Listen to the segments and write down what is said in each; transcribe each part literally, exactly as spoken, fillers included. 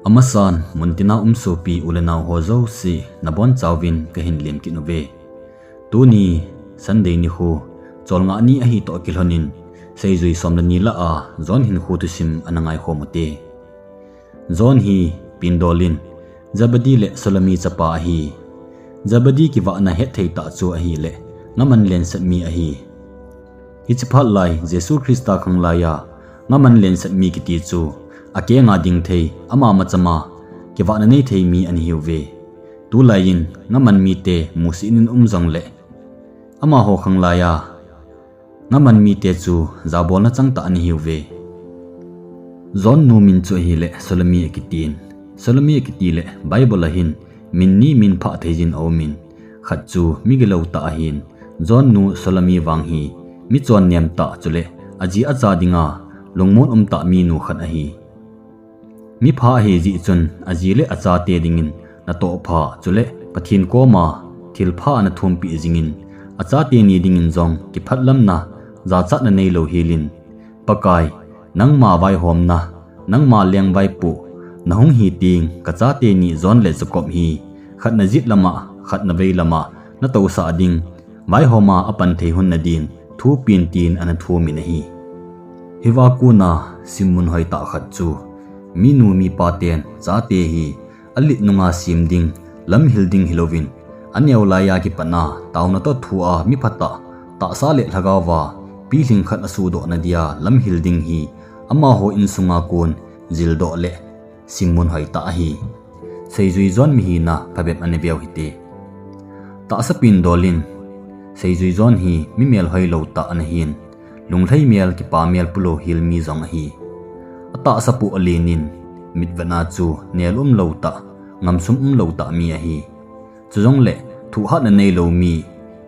Amasan, muntina um sopi u le nau ho jouse, nabonchauvin kahin lemkit uve. Tuni, Sunday nikho, cholngah ni ahi toh kilhonin, seijui som le ni lah a, John hinkho thusim ana ngaikhom ute. John hi, pindolin, Zebedee le Salome chapa ahi. Zebedee kivahna hetthei tah chu ahileh, ngaman lensat mi ahi. Hiche phat lai, Jesu Christa khanglai a, ngaman lensat mi kiti chu, akenga dingthei, ama machama, kivahna neithei mi ana hiuve. Tulaiyin, ngaman mite, musehin um jongleh, amaho khanglai a, ngaman mite chu, jabolna changtah ana hiuve. John nu min chu ahileh, Salome akitin. Salome akiti leh, Bible a hin, min ni min phah theijin aumin. Khat chu, migilou tah ahin, John nu Salome vang hi, michon nemtah chuleh, aji acha dinga, lungmon umtah minu khat ahi. Mipha ahijeh chun, aji le achate dingin, natohpha chuleh, Pathen koma, thilpha ana thumpeh jingin, achateni dingin jong, kiphatlamna, jachatna neilou helin, Pakai, nangma vaihomna, nangma lengvaipoh, nahung hiteng, kachateni John le Jacob hi, khat najet lama, khat naveilama, natousah ding, vaihoma apan thei hon nadin, thupen tin ana thumin ahi. Hiva kona, simmun hoitah khat chu, minu mipaten, chate hi, alet nunga sem ding, lamhil ding hilouvin, aneolaiya kipatna, taona toh thua miphatah, tahsa le lhagaova, pilhing khat asuhdoh nadia, lamhil ding hi, amaho insunga kon, jildoh le, simmun hoitah ahi. Seijui John mihina, phabep ana veu hite. Tahsa pindolin, seijui John hi, mi melhoilou tah ana hin, lunglhai mel, kipa mel pulou hel mi jong ahi. Atahsa poh alenin, mitvetna chu, nel umlou tah, ngamsum umlou tah mi ahi. Chujongleh, thuhatna neilou mi,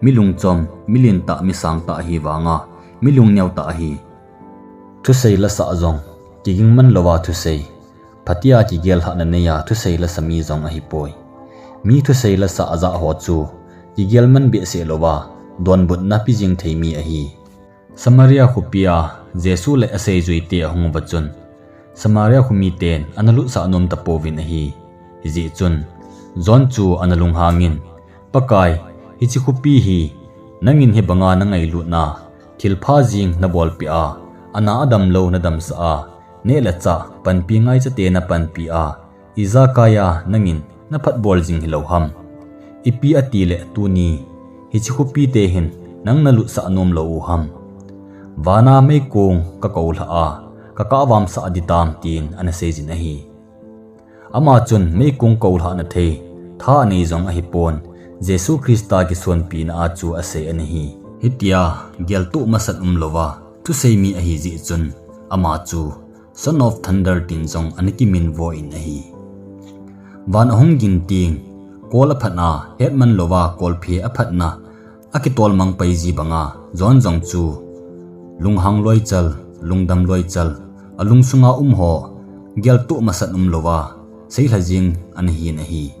mi lungchom, mi lentah, mi sangtah ahi vanga, mi lungneltah ahi. Thusei lasah jong, kigingman louva thusei, phatea kigel lhahna neiya thusei lasa mi jong ahipoi. Mi thusei lasah ajah ho chu, kigelman behseh louva, donbutna pejing thei mi ahi. Samaria khopia, Jesu le aseijuite ahung uva chun, Samaria khomiten, ana lutsah nom tapouvin ahi. Hijeh chun, John chu ana lunghangin, Pakai, hiche khopi hi, nangin hibanga nangailutna, thilpha jeng nabolpeh a, ana adamlou nadamsah a, neh le chah, panpi ngaichate napanpi a, ijakaiya nangin naphatbol jing hilou ham. Ipi atileh tuni, hiche khopite hin nang nalutsah nomlou u ham. Vana meikong kakoulhah a, kakahvamsah ditam tin ana seijin ahi. Ama chun meikong koulhahna thei, tha anei jong ahipon, Jesu Christa kisonpina a chu asei ana hi. Hitia, geltoh masat umlouva, thusei mi ahijeh chun, ama chu, Son of Thunder tin jong ana kiminvo in ahi. Van ahung gin teng, kol aphatna, hetman louva, kolphe aphatna, akitolmang paiji banga, John jong chu, lunghang loichal, lungdam loichal, alungsunga umho, geltoh masat umlouva, seilha jing ana hin ahi.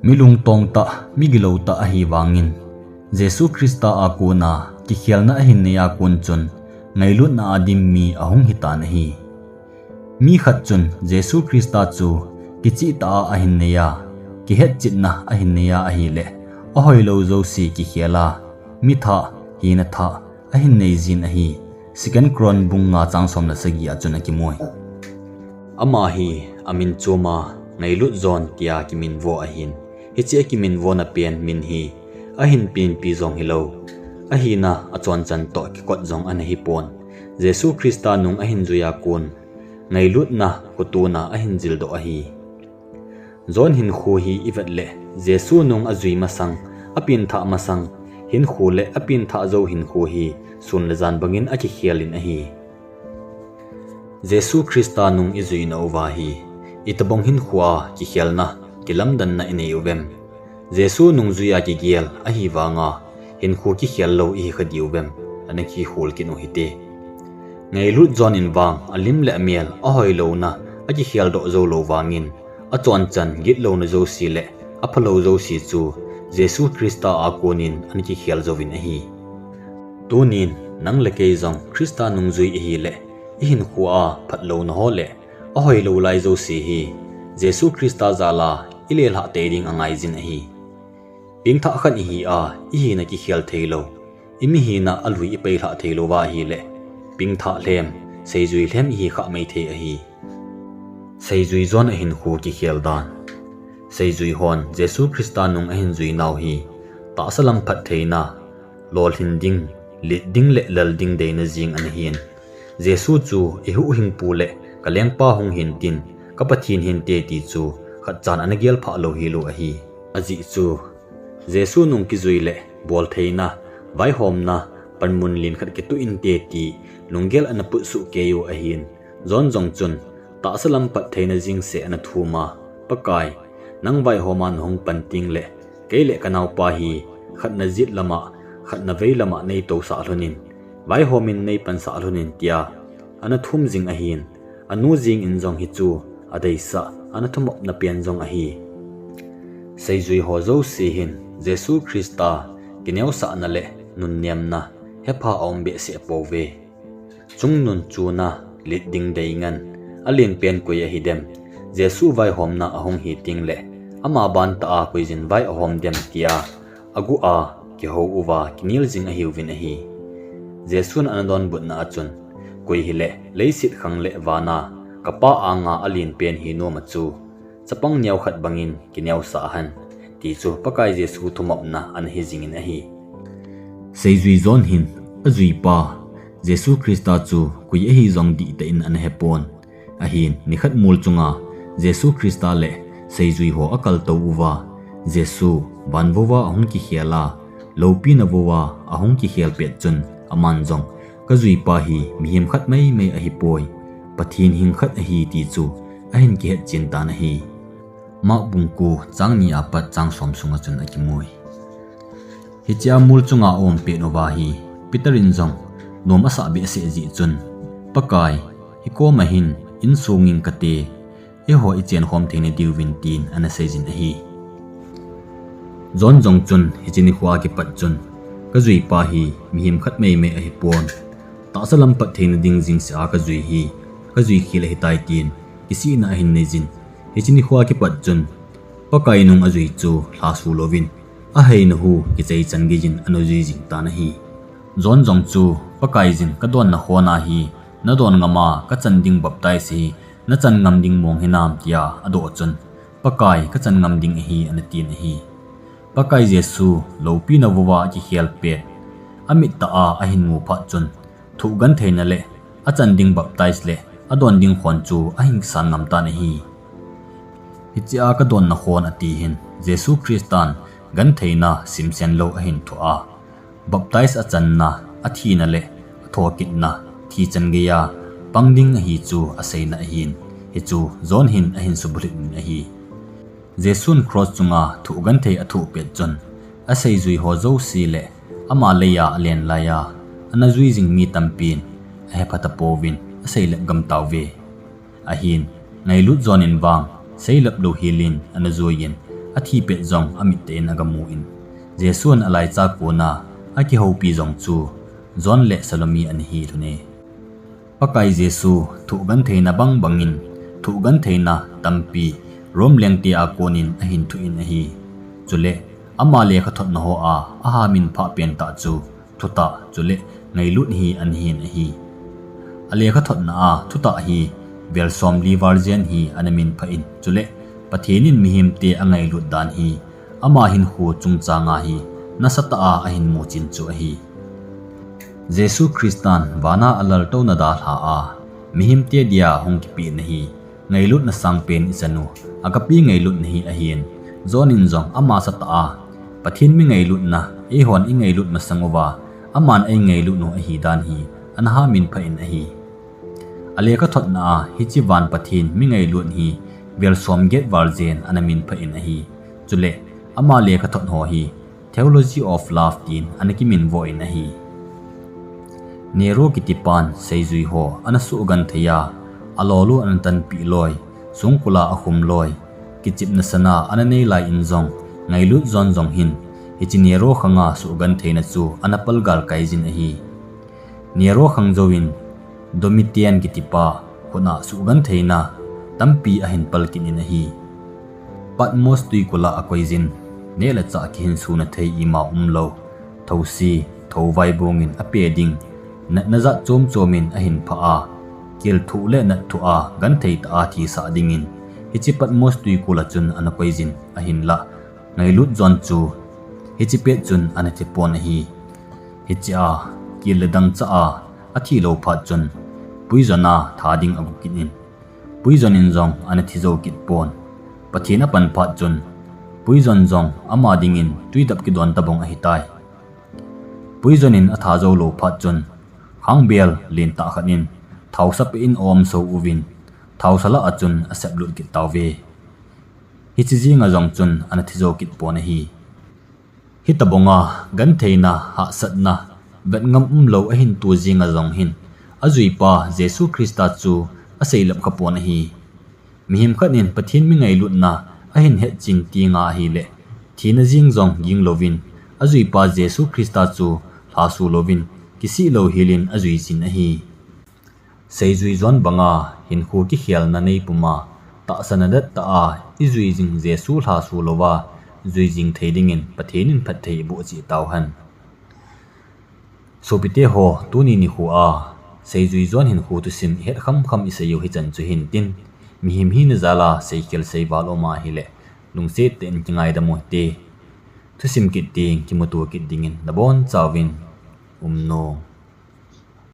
Mi lungtong tah, migilou tah ahivangin, Jesu Christa a kona, kikhelna ahin neiya kon chun, ngailutna a dim mi ahung hitan ahi. Mi khat chun Jesu Christa chu kichehtah a ahin neiya, kihetchetna ahin neiya ahileh, ahoilou jouse kikhel a, mi thah, hina thah, ahin neijin ahi, Second Chron bung nga chang som le sagi a chun akimui. Ama hi, amin choma, Ngailut John tia kiminvo ahin, hiche akiminvona pen min hi, ahin penpi jong hilou, ahina achonchan toh kikot jong ana hipon, Jesu Christa nung ahin juiya kon, ngailutna khotona ahin jildoh ahi. John hinkho hi ivet leh, Jesu nung ajui masang, apenthah masang, hinkho le apenthah jou hinkho hi, sun le jan bangin akikhelin ahi. Jesu Christa nung ijuina uva hi, itobang hinkhoa kikhelna, kilamdanna inei uvem? Jesu nungjuia kigel ahivanga, hinkho kikhel lou ihi khadiuvem? Ana kikhol kit u hite. Ngailut John in vang, alim le amel, ahoilouna, akikheldoh joulou vangin, achonchan, gitlouna jouse le, aphalou jouse chu, Jesu Christa a konin, ana kikhel jouvin ahi. Tunin, nang le kei jong, Christa nungjui ihileh, ihinkhoa, phatlouna ho le, Ahoilou lai jouse hi Jesu Christa jal a ilelhah tei ding angaijin ahi. Pengthah khat ihi a, ihina kikhel theilou, imihina alui ipeilhah theilou va ahileh, pengthah lhem, seijui lhem ihi khah maithei ahi. Seijui John ahinkho kikhel dan. Seijui hon Jesu Christa nung ahin jui nau hi, tahsa lam phattheina, lolhin ding, lit ding le lel ding deina jeng ana hin. Jesu chu, "Eihuhhingpu le kalengpa hung hintin, ka Pathen hinte," ti chu khatchan ana gelphah lou hilou ahi. Ajeh chu, Jesu nung kijui le boltheina, vaihomna, panmun lien khat kituh inte ti lunggel ana putsuh kei u ahin. John jong chun, tahsa lam phattheina jeng seh ana thum a, "Pakai, nang vaihom a nahung pan teng le, kei le kanaopa hi khat najet lam a, khat navei lam a neitousah lhonin, vaihomin neipansah lhonin," tia ana thum jing ahin, anu jeng in jong hichu adeisah, ana thumopna pen jong ahi. Seijui ho jouse hin Jesu Christa kineosahna le nunnemna hepha aum behseh pouve. Chungnun chuna lit ding dei ngen, alen pen koi ahidem? Jesu vaihomna ahung hi teng le, ama bantah a koijin vai ahom dem tia aguh a kihou uva kinel jing ahiuvin ahi. Jesun ana donbutna a chun, "Koi hileh leiset khang le vana ka Pa anga alen pen hi nom a chu, chapang neo khat bangin kineosah hen," ti chu Pakai Jesu thumopna ana hi jingin ahi. Seijui John hin ajuipa Jesu Christa chu koi ahi jong dihtah in ana hepon. Ahin, nikhat mol chunga Jesu Christa le seijui ho akaltou uva, Jesu van vouva ahung kikhel a, loupina vouva ahung kikhel pet chun, aman jong, "Kajuipa hi mihem khat maimai ahipoi, Pathen hing khat ahi," ti chu ahin kihetchen tan ahi. Mark bung ko chang ni apat chang som sunga chun akimui. Hichea mol chunga aum pet uva hi Peter in jong nom asah behseh jeh chun, "Pakai, hikoma hin insung in kate, eiho ichenkhom theina diuvin," tin ana seijin ahi. John jong chun hiche nikhoa kipat chun, "Kajuipa hi mihem khat maimai ahipon, tahsa lam phattheina ding jeng seh a kajui hi, kajui khel ahitai," tin kisihna ahin neijin. Hiche nikhoa kipat chun Pakai nung ajui chu lhasu louvin, aheina hu kichai chan geijin ana jui jing tan ahi. John jong chu, "Pakaiyin, kadonna khon ahi, nadon ngam a kachan ding baptize hi nachan ngam ding mong hinam?" tia adoh chun, "Pakai, kachan ngam ding ahi," ana tin ahi. Pakai Jesu loupina vouva akikhel pet, amit tah a ahin mu phat chun, thohgentheina le achan ding baptize le adon ding khon chu ahin kisan ngam tan ahi. Hichea kadonna khon ati hin, Jesu Christan gentheina simsen lou ahin thoh a, baptize achanna, athina le athokitna, thi chan geiya pang ding ahi chu aseina ahin, hichu John hin ahin subulhit in ahi. Jesun cross chunga thohgenthei athoh pet chun, aseijui ho jouse le ama leiya alen laiya ana jui jing mi tampin ahepha tapouvin aseilep gam tauve. Ahin, ngailut John in vang seilep louhel in ana juiyin, athi pet jong amit tah in agamu in, Jesun alaicha kona akihoupi jong chu John le Salome ana hi lhone. Pakai Jesu thohgentheina bang bangin, thohgentheina tampi Rome lengte a konin ahin thoh in ahi. Chule, ama lekhathotna hoa ahamin phah pen tah chu thutah chule ngailut hi ana hin ahi. Alekhathotna a thutah hi vel somli val jen hi ana minphah in, chule Pathen in mihemte angailut dan hi ama hinkho chungchanga hi nasatah a ahin muchin chu ahi. Jesu Christan vana alaltouna dalha a, mihemte dia hung kipehna hi ngailutna sangpen ichan u, agape ngailutna hi ahin, John in jong amasatah a, Pathen mi ngailutna, eihon ingailut masang uva, aman eingailut u ahidan hi ana haminphah in ahi. Alekhathotna a hiche van Pathen mi ngailut hi vel somget val jen ana minphah in ahi. Chule, ama lekhathot ho hi Theology of Love tin ana kiminvo in ahi. Nero kitipan seijui ho ana suhgenthei a, alol u ana tanpeh loi, songkul a akhum loi, kichepna sana ana nei lai in jong, ngailut John jong hin hiche Nero khanga suhgentheina chu ana palgalkai jin ahi. Nero khang jouvin Domitian kitipa khut a suhgentheina tampi ahin pal kit in ahi. Patmos tuikul a akoijin, neh le chah kihinsuna thei ima umlou, thousi, thouvai bongin ape ding natna jat chom chomin ahin phah a, kel thuh le nat thuh a genthei tah a thisah dingin, hiche Patmos tuikul a chun ana koijin ahinlah, ngailut jon chu hiche pet chun ana thi pon ahi. Hiche a, kel le dangchah a athi lou phat chun, puijon a tha ding agu kit in, puijon in jong ana thi jou kit pon. Pathen apan phat chun, puijon jong ama dingin tui dap kidon tabang ahitai. Puijon in atha jou lou phat chun, khangbel lentah khat in thaosa pe in aum so uvin, thaosa lah a chun asep lut kit tauve. Hiche jing a jong chun ana thi jou kit pon ahi. Hitabang a gentheina, hahsatna, vetngam umlou ahin to jing a jong hin, ajuipa Jesu Christa chu aseilep kha pon ahi. Mihem khat in Pathen mi ngailutna ahin hetchen teng ahile, thina jing jong ging louvin, ajuipa Jesu Christa chu lhasu louvin, kisih lou helin ajui jin ahi. Seijui jon banga hinkho kikhelna nei puma, tahsa nadet tah a ijui jing Jesu lhasu louva, jui jing thei dingin Pathen in phatthei iboh cheh tauhen. Sopite ho, tuni nikho a seijui jon hinkho thusim ihet khamkham isei u hichan chu hintin, mihem hina jal a seikhel seival um ahile, lungset tah in kingaidam u hite. Thusim kit teng kimuto kit dingin nabonchauvin umnom.